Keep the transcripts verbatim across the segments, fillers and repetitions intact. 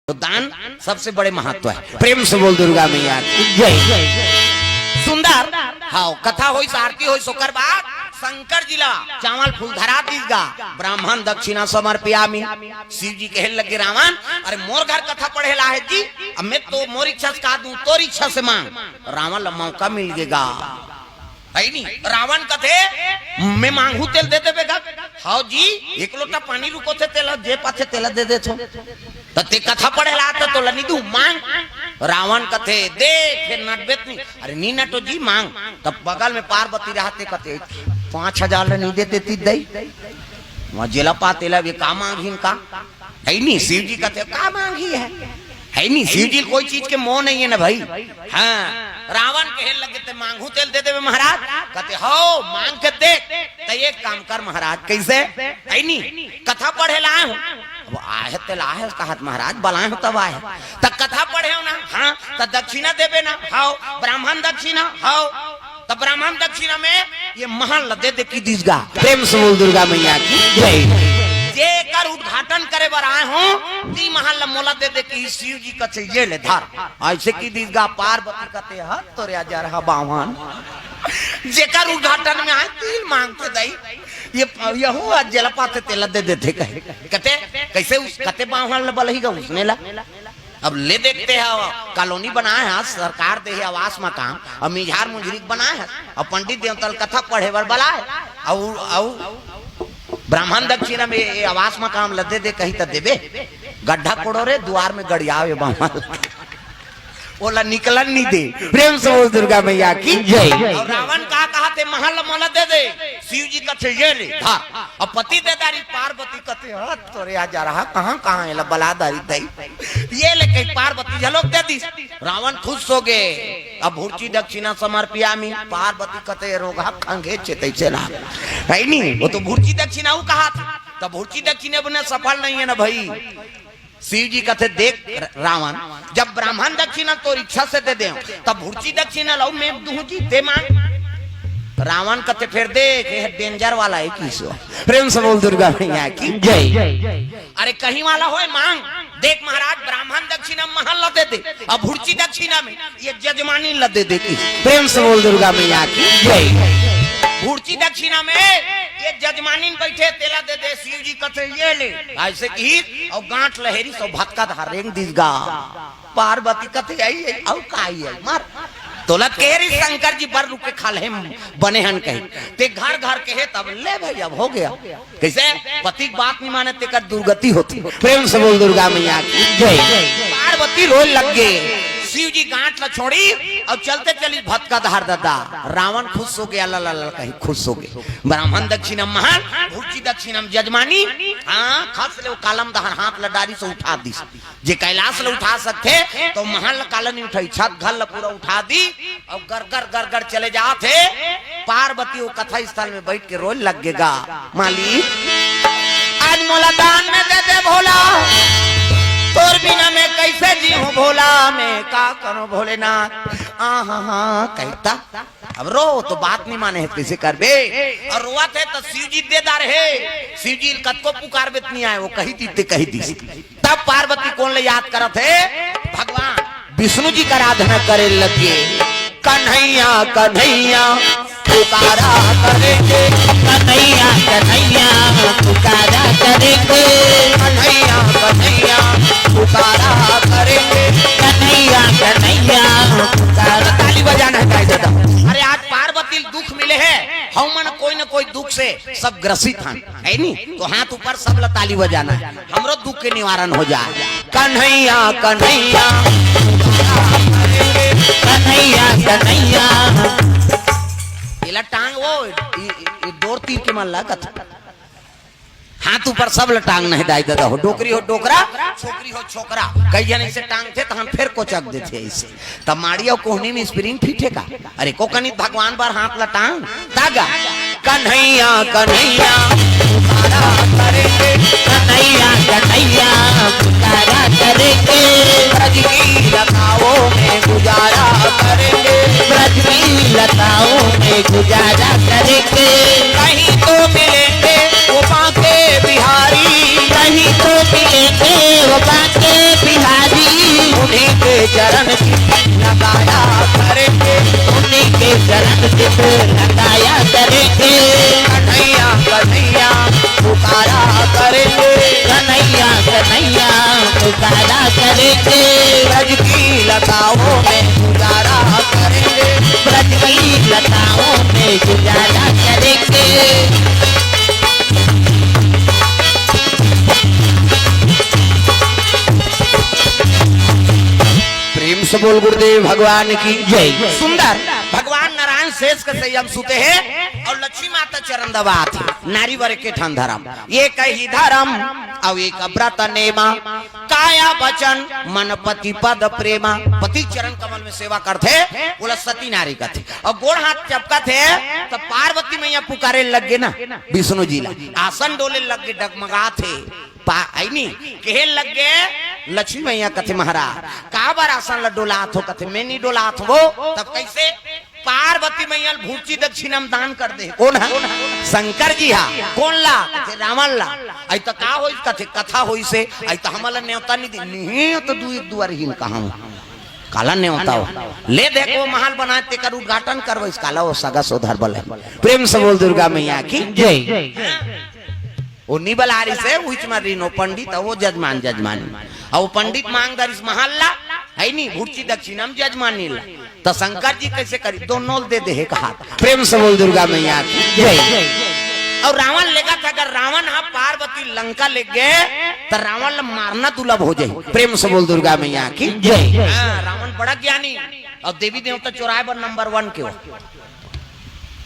तो दान सबसे बड़े महत्व है। प्रेम से बोल दुर्गा मैया की जय। सुंदर। हाँ, कथा होइस, आरती होइस, ओकर बाद शंकर जी ला चावल फूल धरा दीस गा। ब्राह्मण दक्षिणा समर्पयामि। शिव जी कहे लगे, रावण, अरे मोर घर कथा पढ़े ला हे जी, अब मैं तो मोर इच्छा से का दूं, तोर इच्छा से मांग। रावण ला मौका मिल गे गा। है नी? रावण कथे, मैं मांगहूं तेला दे देबे गा। हव जी, एक लोटा पानी रुकोथे तेला, जे पाथे तेला दे देथों। त तें कथा पढ़े ला आथस, तोला नी दूं, मांग। रावण कथे, दे, फेर नटबे त नी। अरे नी नटों जी, मांग। तब बगल में पार्वती रहथे, कथे, पांच हजार ला नी दे देतिस दई। वहां जेला पाथे तेला भी का मांगही का? है नी, शिव जी कथे, का मांगही है? है नी, शिव जी कोई चीज के मोह नहीं है ना भाई। हाँ, रावण कहे लगे, तें मांगहूं तेला दे देबे महाराज। कथे, हव, मांग के देख। त एक काम कर महाराज, कइसे? है नी, कथा पढ़े ला आए हों। अब आहे तेला आहे कहत महाराज, बलाए हों तब आहे। त कथा पढ़े हों ना, हाँ, त दक्षिणा देबे ना, हव, ब्राह्मण दक्षिणा, हव। त ब्राह्मण दक्षिणा में ये महल ला दे दे कहि दीस गा। प्रेम से बोल दुर्गा मैया की जय। जेकर उद्घाटन करे बर आए हों, ती महल ला मोला दे दे कहि शिव जी कथे, ये ले धर। अइसे कहि दीस गा। पार्वती कथे, हत तोरे अजरहा बावहन। जेकर उद्घाटन में आए, ती ल मांग के दई। ये, यहू आज जेला पाथे तेला दे देथे कहे। कथे, कइसे उस, कथे बावहन ला बलही गा उसने ला। अब ले देखते हैं, कॉलोनी बनाए हे सरकार, दे हे आवास मकान, अब मिझार मुझरी के बनाए हे, अब पंडित देवता ल कथा पढ़े बर बलाए, अउ, अउ ब्राह्मण दक्षिणा में ये आवास मकान ल दे दे कही त देबे? गड्ढा कोड़ो रे, दुवार में गड़ियावे बावहन। ओला निकलन नी दे। प्रेम से बोल दुर्गा मैया की जय। अउ रावण का कहथे, महल मोला दे दे। शिव जी कथे, ये ले धर। अब पति देदारी, पार्वती कथे, हत तोरे अजरहा, कहाँ कहाँ एला बला डारिस दई। ये ले कहि पार्वती झलोक दे दीस। रावण खुश होगे। अब भुर्ची दक्षिणा समर्पयामि। पार्वती कथे, रोगहा खंघे चेतई चला। है नी, वो तो भुर्ची दक्षिणा वो कहथे। त भुर्ची दक्षिणा बिना सफल नहीं है ना भाई। शिव जी कथे, देख र-, रावण, जब ब्राह्मण दक्षिणा तोर इच्छा से दे देंव, तब भुर्ची दक्षिणा ला मैं दूहूं जी, तें मांग। रावण कथे, फेर देख, ये danger वाला हे किसो। प्रेम से बोल दुर्गा मैया की जय। अरे कहीं वाला होय मांग। देख महाराज, ब्राह्मण दक्षिणा महल ला दे दे, अब भुर्ची दक्षिणा में ये जजमानी ला दे दे कहि। प्रेम से बोल दुर्गा मैया की जय। भुर्ची दक्षिणा में ये जजमानी बइठे, तेला दे दे। शिव जी कथे, ये ले। अइसे कहिस अउ गांठ ल हेरिस अउ भतका धर रेंग दीस गा। पार्वती कथे, आई, आई, अउ का आई, आई, मार। तोला त कहे रहिस शंकर जी बर रुख के खल्हा म बने हन कहि। तें घर घर कहे तब ले भाई, अब होगे। कइसे? पति के बात नी माने तेकर दुर्गति होथे। प्रेम से बोल दुर्गा मैया की जय। पार्वती रोय लग गे। शिव जी गांठ ला छोड़िस अउ चलते चलिस भतका धार ददा। रावण खुश होगे, अल्ला ला ला कहि खुश होगे। ब्राह्मण दक्षिणा महल, भुर्ची दक्षिणा म जजमानी, हाँ, खस ले वो कलम धार हाथ ला डारिस अउ उठा दीस। जे कैलाश ल उठा सकथे, त महल ल काला नइ उठाही, छत घर ल पूरा उठा दीस, अउ गरगर गरगर चले जाथे। पार्वती वो कथा स्थल में बइठ के रोय लग गे गा, मालिक, आज मोला दान में दे दे भोला, तोर बिना मैं कइसे जीहूं भोला, मैं का करूं भोलेनाथ, आहा हा, कहिथे। अब रो तो बात नइ माने हे, कइसे करबे? अउ रोवत हे त शिव जी दे डारे हे, शिव जी ल कतको पुकारबे त नइ आय, वो कहि दीस ते कहि दीस। तब पार्वती कोन ल याद करत हे? भगवान विष्णु जी के आराधना करे लग गे। कन्हैया कन्हैया पुकारा करेंगे, कन्हैया कन्हैया पुकारा करेंगे, कन्हैया कन्हैया पुकारा करेंगे, कन्हैया कन्हैया पुकारा। ताली बजाना हे भाई दादा। अरे आज पार्वती ल दुख मिले हे, हमन कोई न कोई दुख से सब ग्रसित हन, हे नी? तो हाथ ऊपर, सब ल ताली बजाना हे, हमरो दुख के निवारण हो जाय। कन्हैया कन्हैया कन्हैया कन्हैया। एला टांग वो, ई, ई, ई डोर तीर के मन ला कथे। हाथ ऊपर, सब ल टांगना हे दाई ददा हो, डोकरी हो डोकरा, छोकरी हो छोकरा। कई झन अइसे टांगथे त हम फेर कोचक देथे अइसे। त माड़ी अउ कोहनी में spring fit हे का? अरे कोकनी भगवान बर हाथ ल टांग, तागा। कन्हैया कन्हैया पुकारा करेंगे, कन्हैया कन्हैया पुकारा करेंगे, ब्रज की लताओं में गुजारा करेंगे, ब्रज की लताओं में गुजारा करेंगे। कहीं तो मिलेंगे वो बांके बिहारी, कहीं तो मिलेंगे वो बांके बिहारी। उन्हीं के चरण चित लगाया करेंगे। उन्हीं के चरण चित लगाया करेंगे। कन्हैया, कन्हैया पुकारा करेंगे। कन्हैया, कन्हैया पुकारा करेंगे। ब्रज की लताओं में गुजारा करेंगे। ब्रज की लताओं में गुजारा करेंगे। प्रेम से बोल गुरुदेव भगवान की जय। सुंदर। भगवान नारायण शेष के सैया म सुते हे अउ लक्ष्मी माता चरण दबात हे। नारी बर एके ठन धरम, एक ही धरम अउ एक व्रत नेमा। काया वचन मन पति पद प्रेमा। पति चरण कमल में सेवा करथे, ओला सती नारी कथे। अउ गोड़ हाथ चपकत हे, त पार्वती मैया पुकारे लग गे ना विष्णु जी ला। आसन डोले लग गे, डगमगात हे। पा-, आईनी, कहे लग गे, लक्ष्मी मैया कथे, "महाराज, काबर आसन ल डोलात हो?" कथे, "मैं नी डोलात हो।" तब कइसे? पार्वती मैया ल भुर्ची दक्षिणा म दान कर दे। कोन ह? शंकर जी हा। कोन ला? कथे, "रावण ला।" अई त का होइस? कथे, "कथा होइस हे।" अई त हमन ल नेवता नी दे। नहीं, त दू एक दुआर ही कहा हूं। काला नेवता हो? ले देख, वो महल बनाए, तेकर उद्घाटन करवइस, काला वो सगा सोदर बले। प्रेम से बोल दुर्गा मैया की जय। वो नी बलारिस हे, उहिच म रिन, वो पंडित, वो जजमान, जजमान। अउ वो पंडित मांग दरिस महल ला, है नी, भुर्ची दक्षिणा म जजमानी ला। त शंकर जी कइसे करी? दोनों ल दे दे हे कहा। प्रेम से बोल दुर्गा मैया की जय। अउ रावण लेगत हे, अगर रावण हा पार्वती लंका लेग गे, त रावण ल मारना दुर्लभ हो जाही। प्रेम से बोल दुर्गा मैया की जय। हाँ, रावण बड़ा ज्ञानी। अउ देवी देवता चोराए बर नंबर वन के हो।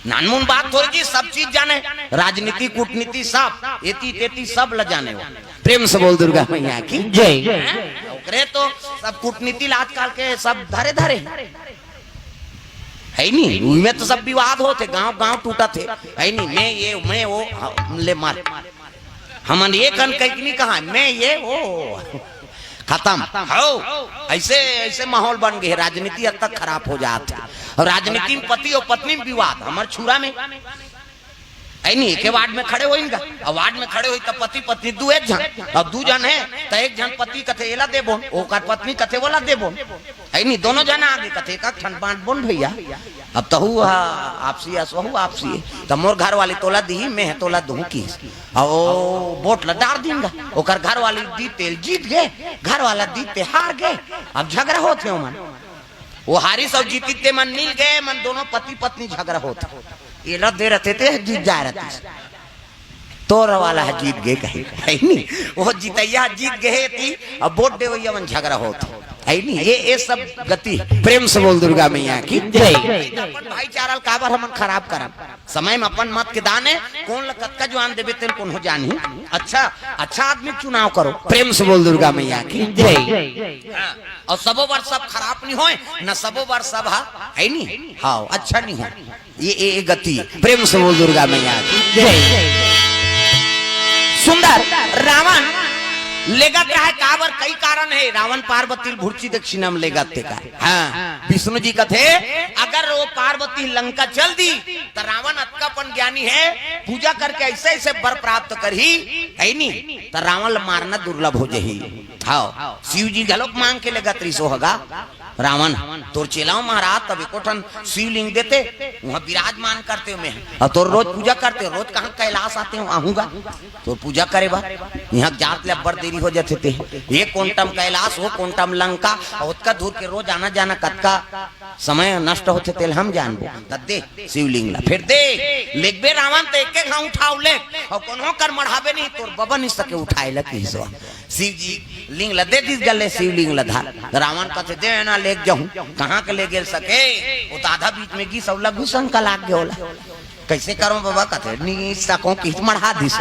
नानमुन बात थोड़ी जी, सब चीज जाने, राजनीति, कूटनीति, सब, एती तेती सब ल जाने हो। प्रेम से बोल दुर्गा मैया की जय। हैं? ओकरे तो सब कूटनीति ल आजकल के सब धरे धरे हे। है नी, उही में तो सब विवाद होथे, गांव गांव टूटत हे। है नी, मैं ये, मैं वो, हाँ, ले मार। हमन ये कन कहीं नहीं कहा, मैं ये वो। खतम। हव, अइसे, अइसे माहौल बन गे हे, राजनीति हद तक खराब हो जात हे। अउ राजनीति म पति अउ पत्नी म विवाद, हमर छुरा में। अई नी, एके वार्ड में खड़े होइन गा, अउ वार्ड में खड़े होही त पति पत्नी दू एक झन, अउ दू झन हे त एक झन पति कथे एला देबो, ओकर पत्नी कथे ओला देबो। अई नी, दोनों झन आगे कथे एक ठन बांट बोन भैया, अब तहू हा आपसी अस वहू आपसी, त मोर घरवाली तोला दिही, मैं ह तोला दूहूं किहिस। अउ वोट ला डार दिन गा। ओकर घरवाली दीस तेला जीत गे, घरवाला दीस ते हार गे। अब झगरा होथे ओमन। वो हारिस अउ जीतिस ते मन मिल गे, मन दोनों पति पत्नी झगरा होथे। एला दे रथे ते जीत जाय रथिस। तोर वाला ह जीत गे कहे, है नी? वो जितैया ह जीत गे हे ती, अब वोट देवैया मन झगरा होथे, है नी? ये, ये सब गति। प्रेम से बोल दुर्गा मैया की जय। अपन भाईचारा ल काबर हमन खराब करन? समय म अपन मत के दान हे, कोन ल कतका जुआन देबे तेन कोनो जानही। अच्छा, अच्छा आदमी के चुनाव करो। प्रेम से बोल दुर्गा मैया की जय। हाँ, अउ सबो बर सब खराब नी होय, न सबो बर सब हा, है नी? हाँ, अच्छा नी होय। ये, ये, ये गति। प्रेम से बोल दुर्गा मैया की जय। सुंदर। रावण लेगत रहे काबर, कई कारण हे। रावण पार्वती ल भुर्ची दक्षिणा म लेगत हे का। हाँ, विष्णु जी कथे, अगर वो पार्वती लंका चल दी, त रावण अतका अपन ज्ञानी हे, पूजा करके अइसे अइसे बर प्राप्त करही, है नी? त रावण ल मारना दुर्लभ हो जही। हाँ, शिव जी घलोक मांग के लेगत रिहिस ओ ह गा। रावण, तोर चेला हो महाराज, तब एको ठन शिवलिंग देते, उहाँ विराजमान करते मैं। अउ तोर रोज पूजा करते, रोज कहाँ कैलाश आते हो, आहूँ गा। तोर पूजा करे बर, इहाँ जात ले अब्बड़ देरी हो जाथे ते। ये कोंटम कैलाश, वो कोंटम लंका, अउ ओतका दूर के रोज आना जाना कतका समय नष्ट होथे तेला हम जानबो। त दे शिवलिंग ला, फेर दे, लेगबे रावण त एक एक घांव उठाव ले, अउ कोनो कर मढ़ाबे नहीं, तोर बबा नहीं सके उठाए ला किहिस। शिव जी लिंग ल दे दिस गले, शिवलिंग ल धर। रावण कथे, "दे ना, लेग जाहूं।" कहां के ले गेल सके? वो त आधा बीच में गिस अउ लघु शंका लाग गे ओला। "कइसे करों बबा?" कथे, "नी सकों," किहिस मढ़ा दिस।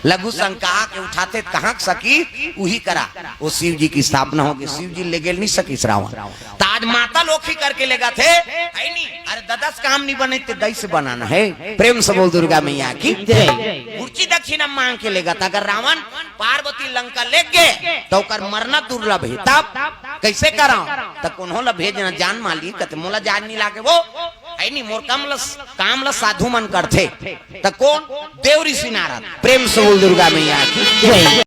लघु शंका आके उठाथे त कहां के सकी, उही करा। वो शिव जी के स्थापना होगे, शिव जी ले गेल नी सकिस रावण। त आज माता लोखी करके लेगथे, है नी? अरे ददस काम नी बने ते दई से बनाना हे। प्रेम से बोल दुर्गा मैया की जय। भुर्ची दक्षिणा मांग के लेगथे। अगर रावण पार्वती लंका लेग गे, त ओकर मरना दुर्लभ हे। तब कइसे करंव? त कोनो ल भेजना जान माली, कथे मोला जान नी लागे वो, है नी, मोर काम ल, काम ल साधु मन करथे। त कोन? देव ऋषि नारद। प्रेम से बोल दुर्गा मैया की जय।